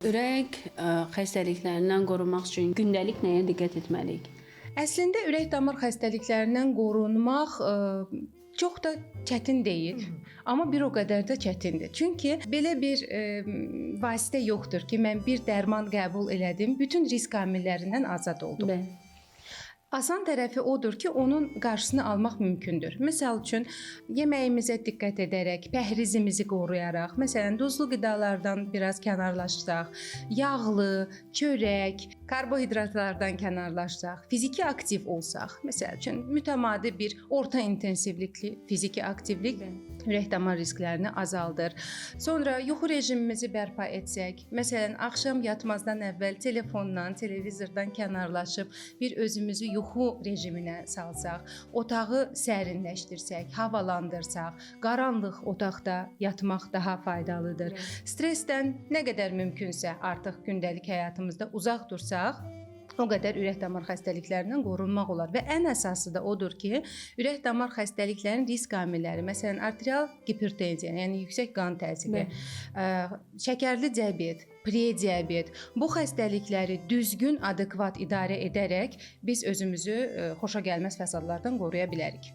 Ürək xəstəliklərindən qorunmaq üçün gündəlik nəyə diqqət etməliyik? Əslində ürək-damar xəstəliklərindən qorunmaq çox da çətin deyil, amma bir o qədər də çətindir. Çünki belə bir vasitə yoxdur ki, mən bir dərman qəbul elədim, bütün risk amillərindən azad oldum. Bəli. Asan tərəfi odur ki, onun qarşısını almaq mümkündür. Məsəl üçün, yeməyimizə diqqət edərək, pəhrizimizi qoruyaraq, məsələn, duzlu qidalardan biraz kənarlaşsaq, yağlı, çörək, karbohidratlardan kənarlaşsaq, fiziki aktiv olsaq, məsəl üçün, mütəmadi bir orta intensivlikli fiziki aktivlik ürək-damar risklərini azaldır. Sonra yuxu rejimimizi bərpa etsək, məsələn, axşam yatmazdan əvvəl telefondan, televizordan kənarlaşıb bir özümüzü yuxu rejiminə salsaq, otağı sərinləşdirsək, havalandırsaq, qaranlıq otaqda yatmaq daha faydalıdır. Stressdən nə qədər mümkünsə artıq gündəlik həyatımızda uzaq dursaq, o qədər ürək-damar xəstəliklərindən qorunmaq olar və ən əsası da odur ki, ürək-damar xəstəliklərinin risk amilləri, məsələn, arterial gipertenziya, yəni yüksək qan təzyiqi, şəkərli diabet, prediabet, bu xəstəlikləri düzgün, adekvat idarə edərək biz özümüzü xoşagəlməz fəsadlardan qoruya bilərik.